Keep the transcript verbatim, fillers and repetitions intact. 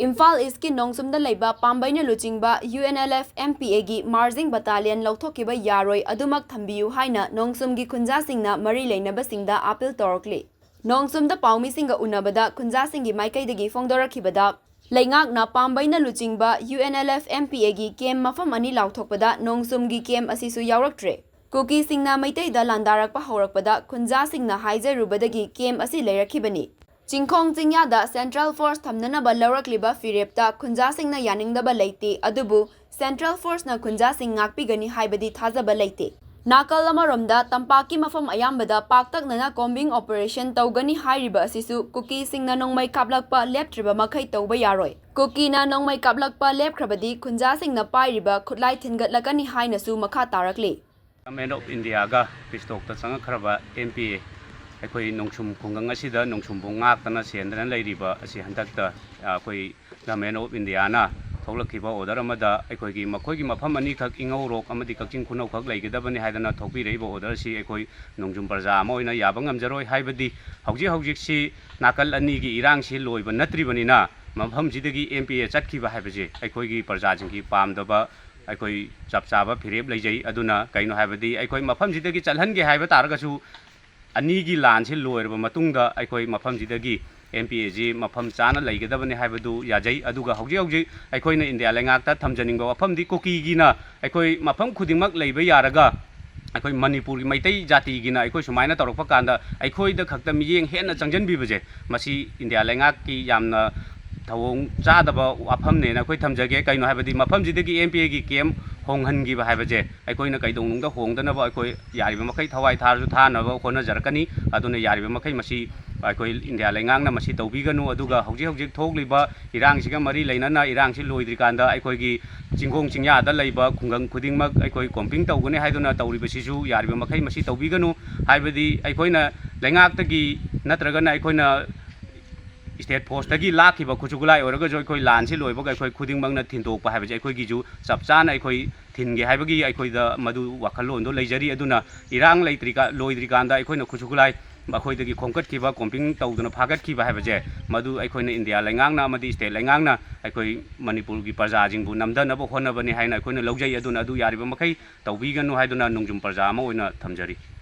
ꯏꯝꯐꯥꯜ ꯏꯁꯀꯤ ꯅꯣꯡꯆꯨꯝꯗ ꯂꯩꯕ ꯄꯥꯝꯕꯩꯅ ꯂꯨꯆꯤꯡꯕ U N L F M P ꯑꯦꯒꯤ ꯃꯥꯔꯖꯤꯡ ꯕꯇꯥꯂꯤꯌꯟ ꯂꯧꯊꯣꯛꯈꯤꯕ ꯌꯥꯔꯣꯏ, ꯑꯗꯨꯃꯛ ꯊꯝꯕꯤꯌꯨ ꯍꯥꯏꯅ ꯅꯣꯡꯆꯨꯝꯒꯤ ꯈꯨꯟꯖꯥꯁꯤꯡꯅ ꯃꯔꯤ ꯂꯩꯅꯕꯁꯤꯡꯗ ꯑꯥꯄꯤꯜ ꯇꯧꯔꯛꯂꯤ꯫ ꯅꯣꯡꯆꯨꯝꯗ ꯄꯥꯎꯃꯤꯁꯤꯡꯒ ꯎꯅꯕꯗ ꯈꯨꯟꯖꯥꯁꯤꯡꯒꯤ ꯃꯥꯏꯀꯩꯗꯒꯤ ꯐꯣꯡꯗꯣꯔꯛꯈꯤꯕꯗ, ꯂꯩꯉꯥꯛꯅ ꯄꯥꯝꯕꯩꯅ ꯂꯨꯆꯤꯡꯕ U N L F M P ꯑꯦꯒꯤ ꯀꯦꯝ ꯃꯐꯝ ꯑꯅꯤ ꯂꯥꯎꯊꯣꯛꯄꯗ ꯅꯣꯡꯆꯨꯝꯒꯤ ꯀꯦꯝ ꯑꯁꯤꯁꯨ ꯌꯥꯎꯔꯛꯇ꯭ꯔꯦ꯫ ꯀꯨꯀꯤꯁꯤꯡꯅ ꯃꯩꯇꯩꯗ ꯂꯥꯟꯗꯥꯔꯛꯄ ꯍꯧꯔꯛꯄꯗ ꯈꯨꯟꯖꯥꯁꯤꯡꯅ ꯍꯥꯏꯖꯔꯨꯕꯗꯒꯤ ꯀꯦꯝ ꯑꯁꯤ ꯂꯩꯔꯛꯈꯤꯕꯅꯤ꯫ ꯆꯤꯡꯈꯣꯡ ꯆꯤꯡꯌꯥꯗ ꯁꯦꯟꯇ꯭ꯔꯦꯜ ꯐꯣꯔꯁ ꯊꯝꯅꯅꯕ ꯂꯧꯔꯛꯂꯤꯕ ꯐꯤꯔꯦꯞꯇ ꯈꯨꯟꯖꯥꯁꯤꯡꯅ ꯌꯥꯅꯤꯡꯗꯕ ꯂꯩꯇꯦ, ꯑꯗꯨꯕꯨ ꯁꯦꯟꯇ꯭ꯔꯦꯜ ꯐꯣꯔꯁꯅ ꯈꯨꯟꯖꯥꯁꯤꯡ ꯉꯥꯛꯄꯤꯒꯅꯤ ꯍꯥꯏꯕꯗꯤ ꯊꯥꯖꯕ ꯂꯩꯇꯦ꯫ ꯅꯥꯀꯜ ꯑꯃꯔꯣꯝꯗ, ꯇꯝꯄꯥꯛꯀꯤ ꯃꯐꯝ ꯑꯌꯥꯝꯕꯗ ꯄꯥꯛꯇꯛꯅꯅ ꯀꯣꯝꯕꯤꯡ ꯑꯣꯄꯔꯦꯁꯟ ꯇꯧꯒꯅꯤ ꯍꯥꯏꯔꯤꯕ ꯑꯁꯤꯁꯨ ꯀꯨꯀꯤꯁꯤꯡꯅ ꯅꯣꯡꯃꯩ ꯀꯥꯞꯂꯛꯄ ꯂꯦꯞꯇ꯭ꯔꯤꯕ ꯃꯈꯩ ꯇꯧꯕ ꯌꯥꯔꯣꯏ꯫ ꯀꯨꯀꯤꯅ ꯅꯣꯡꯃꯩ ꯀꯥꯞꯂꯛꯄ ꯂꯦꯞꯈ꯭ꯔꯕꯗꯤ ꯈꯨꯟꯖꯥꯁꯤꯡꯅ ꯄꯥꯏꯔꯤꯕ ꯈꯨꯠꯂꯥꯏ ꯊꯤꯟꯒꯠꯂꯛꯀꯅꯤ ꯍꯥꯏꯅꯁꯨ ꯃꯈꯥ ꯇꯥꯔꯛꯂꯤ꯫ Government of India ꯒ peace talk ꯇ ꯆꯪꯉꯛꯈ꯭ꯔꯕ ꯑꯦꯝ ꯄꯤ ꯑꯦ ꯑꯩꯈꯣꯏ ꯅꯣꯡꯁꯨꯝ ꯈꯨꯡꯒꯪ ꯑꯁꯤꯗ ꯅꯣꯡꯁꯨꯝꯕꯨ ꯉꯥꯛꯇꯅ ꯁꯦꯟꯗꯅ ꯂꯩꯔꯤꯕ ꯑꯁꯤ ꯍꯟꯗꯛꯇ, ꯑ, ꯑꯩꯈꯣꯏ Government of India ꯅ ꯊꯣꯛꯂꯛꯈꯤꯕ order ꯑꯃꯗ ꯑꯩꯈꯣꯏꯒꯤ ꯃꯈꯣꯏꯒꯤ ꯃꯐꯝ ꯑꯅꯤꯈꯛ, ꯏꯉꯧꯔꯣꯛ ꯑꯃꯗꯤ ꯀꯛꯆꯤꯡ ꯈꯨꯅꯧꯈꯛ ꯂꯩꯒꯗꯕꯅꯤ ꯍꯥꯏꯗꯅ ꯊꯣꯛꯄꯤꯔꯛꯏꯕ order ꯑꯁꯤ ꯑꯩꯈꯣꯏ ꯅꯣꯡꯖꯨꯝ ꯄ꯭ꯔꯖꯥ ꯑꯃ ꯑꯣꯏꯅ ꯌꯥꯕ ꯉꯝꯖꯔꯣꯏ꯫ ꯍꯥꯏꯕꯗꯤ ꯍꯧꯖꯤꯛ ꯍꯧꯖꯤꯛꯁꯤ ꯅꯥꯀꯜ ꯑꯅꯤꯒꯤ ꯏꯔꯥꯡꯁꯤ ꯂꯣꯏꯕ ꯅꯠꯇ꯭ꯔꯤꯕꯅꯤꯅ, ꯃꯐꯝꯁꯤꯗꯒꯤ ꯑꯦꯝ ꯄꯤ ꯑꯦ ꯆꯠꯈꯤꯕ ꯍꯥꯏꯕꯁꯦ ꯑꯩꯈꯣꯏꯒꯤ ꯄ꯭ꯔꯖꯥꯁꯤꯡꯒꯤ ꯄꯥꯝꯗꯕ, ꯑꯩꯈꯣꯏ ꯆꯞ ꯆꯥꯕ ꯐꯤꯔꯦꯞ ꯂꯩꯖꯩ꯫ ꯑꯗꯨꯅ ꯀꯩꯅꯣ ꯍꯥꯏꯕꯗꯤ, ꯑꯩꯈꯣꯏ ꯃꯐꯝꯁꯤꯗꯒꯤ ꯆꯠꯍꯟꯒꯦ ꯍꯥꯏꯕ ꯇꯥꯔꯒꯁꯨ, ꯑꯅꯤꯒꯤ ꯂꯥꯟꯁꯤ ꯂꯣꯏꯔꯕ ꯃꯇꯨꯡꯗ ꯑꯩꯈꯣꯏ ꯃꯐꯝꯁꯤꯗꯒꯤ ꯑꯦꯝ ꯄꯤ ꯑꯦꯁꯤ ꯃꯐꯝ ꯆꯥꯅ ꯂꯩꯒꯗꯕꯅꯤ ꯍꯥꯏꯕꯗꯨ ꯌꯥꯖꯩ꯫ ꯑꯗꯨꯒ ꯍꯧꯖꯤꯛ ꯍꯧꯖꯤꯛ ꯑꯩꯈꯣꯏꯅ ꯏꯟꯗꯤꯌꯥ ꯂꯩꯉꯥꯛꯇ ꯊꯝꯖꯅꯤꯡꯕ ꯋꯥꯐꯝꯗꯤ, ꯀꯨꯀꯤꯒꯤꯅ ꯑꯩꯈꯣꯏ ꯃꯐꯝ ꯈꯨꯗꯤꯡꯃꯛ ꯂꯩꯕ ꯌꯥꯔꯒ, ꯑꯩꯈꯣꯏ ꯃꯅꯤꯄꯨꯔꯒꯤ ꯃꯩꯇꯩ ꯖꯥꯇꯤꯒꯤꯅ ꯑꯩꯈꯣꯏ ꯁꯨꯃꯥꯏꯅ ꯇꯧꯔꯛꯄ ꯀꯥꯟꯗ ꯑꯩꯈꯣꯏꯗ ꯈꯛꯇ ꯃꯤꯠꯌꯦꯡ ꯍꯦꯟꯅ ꯆꯪꯁꯤꯟꯕꯤꯕꯁꯦ, ꯃꯁꯤ ꯏꯟꯗꯤꯌꯥ ꯂꯩꯉꯥꯛꯀꯤ ꯌꯥꯝꯅ ꯊꯧꯑꯣꯡ ꯆꯥꯗꯕ ꯋꯥꯐꯝꯅꯦꯅ ꯑꯩꯈꯣꯏ ꯊꯝꯖꯒꯦ꯫ ꯀꯩꯅꯣ ꯍꯥꯏꯕꯗꯤ, ꯃꯐꯝꯁꯤꯗꯒꯤ ꯑꯦꯝ ꯄꯤ ꯑꯦꯒꯤ ꯀꯦꯝ ꯍꯣꯡꯍꯟꯈꯤꯕ ꯍꯥꯏꯕꯁꯦ ꯑꯩꯈꯣꯏꯅ ꯀꯩꯗꯧꯅꯨꯡꯗ ꯍꯣꯡꯗꯅꯕ ꯑꯩꯈꯣꯏ ꯌꯥꯔꯤꯕ ꯃꯈꯩ ꯊꯋꯥꯏ ꯊꯥꯔꯁꯨ ꯊꯥꯅꯕ ꯍꯣꯠꯅꯖꯔꯛꯀꯅꯤ꯫ ꯑꯗꯨꯅ ꯌꯥꯔꯤꯕ ꯃꯈꯩ ꯃꯁꯤ ꯑꯩꯈꯣꯏ ꯏꯟꯗꯤꯌꯥ ꯂꯩꯉꯥꯛꯅ ꯃꯁꯤ ꯇꯧꯕꯤꯒꯅꯨ꯫ ꯑꯗꯨꯒ ꯍꯧꯖꯤꯛ ꯍꯧꯖꯤꯛ ꯊꯣꯛꯂꯤꯕ ꯏꯔꯥꯡꯁꯤꯒ ꯃꯔꯤ ꯂꯩꯅꯅ, ꯏꯔꯥꯡꯁꯤ ꯂꯣꯏꯗ꯭ꯔꯤꯀꯥꯟꯗ ꯑꯩꯈꯣꯏꯒꯤ ꯆꯤꯡꯈꯣꯡ ꯆꯤꯡꯌꯥꯗ ꯂꯩꯕ ꯈꯨꯡꯒꯪ ꯈꯨꯗꯤꯡꯃꯛ ꯑꯩꯈꯣꯏ ꯀꯣꯝꯄꯤꯡ ꯇꯧꯒꯅꯤ ꯍꯥꯏꯗꯨꯅ ꯇꯧꯔꯤꯕꯁꯤꯁꯨ ꯌꯥꯔꯤꯕ ꯃꯈꯩ ꯃꯁꯤ ꯇꯧꯕꯤꯒꯅꯨ꯫ ꯍꯥꯏꯕꯗꯤ ꯑꯩꯈꯣꯏꯅ ꯂꯩꯉꯥꯛꯇꯒꯤ ꯅꯠꯇ꯭ꯔꯒꯅ ꯑꯩꯈꯣꯏꯅ state force ꯇꯒꯤ ꯂꯥꯛꯈꯤꯕ ꯈꯨꯠꯁꯨ ꯈꯨꯠꯂꯥꯏ ꯑꯣꯏꯔꯒꯁꯨ, ꯑꯩꯈꯣꯏ ꯂꯥꯟꯁꯤ ꯂꯣꯏꯕꯒ ꯑꯩꯈꯣꯏ ꯈꯨꯗꯤꯡꯃꯛꯅ ꯊꯤꯟꯗꯣꯛꯄ ꯍꯥꯏꯕꯁꯦ ꯑꯩꯈꯣꯏꯒꯤꯁꯨ ꯆꯞ ꯆꯥꯅ ꯑꯩꯈꯣꯏ ꯊꯤꯟꯒꯦ ꯍꯥꯏꯕꯒꯤ ꯑꯩꯈꯣꯏꯗ ꯃꯗꯨ ꯋꯥꯈꯜꯂꯣꯟꯗꯣ ꯂꯩꯖꯔꯤ꯫ ꯑꯗꯨꯅ ꯏꯔꯥꯡ ꯂꯩꯇ꯭ꯔꯤꯀꯥ-, ꯂꯣꯏꯗ꯭ꯔꯤꯀꯥꯟꯗ ꯑꯩꯈꯣꯏꯅ ꯈꯨꯠꯁꯨ ꯈꯨꯠꯂꯥꯏ ꯑꯩꯈꯣꯏꯗꯒꯤ ꯈꯣꯝꯀꯠꯈꯤꯕ, ꯀꯣꯝꯄꯤꯡ ꯇꯧꯗꯨꯅ ꯐꯥꯒꯠꯈꯤꯕ ꯍꯥꯏꯕꯁꯦ, ꯃꯗꯨ ꯑꯩꯈꯣꯏꯅ ꯏꯟꯗꯤꯌꯥ ꯂꯩꯉꯥꯛꯅ ꯑꯃꯗꯤ ꯁ꯭ꯇꯦꯠ ꯂꯩꯉꯥꯛꯅ ꯑꯩꯈꯣꯏ ꯃꯅꯤꯄꯨꯔꯒꯤ ꯄ꯭ꯔꯖꯥꯁꯤꯡꯕꯨ ꯅꯝꯊꯅꯕ ꯍꯣꯠꯅꯕꯅꯤ ꯍꯥꯏꯅ ꯑꯩꯈꯣꯏꯅ ꯂꯧꯖꯩ꯫ ꯑꯗꯨꯅ ꯑꯗꯨ ꯌꯥꯔꯤꯕ ꯃꯈꯩ ꯇꯧꯕꯤꯒꯅꯨ ꯍꯥꯏꯗꯨꯅ ꯅꯣꯡꯖꯨꯝ ꯄ꯭ꯔꯖꯥ ꯑꯃ ꯑꯣꯏꯅ ꯊꯝꯖꯔꯤ꯫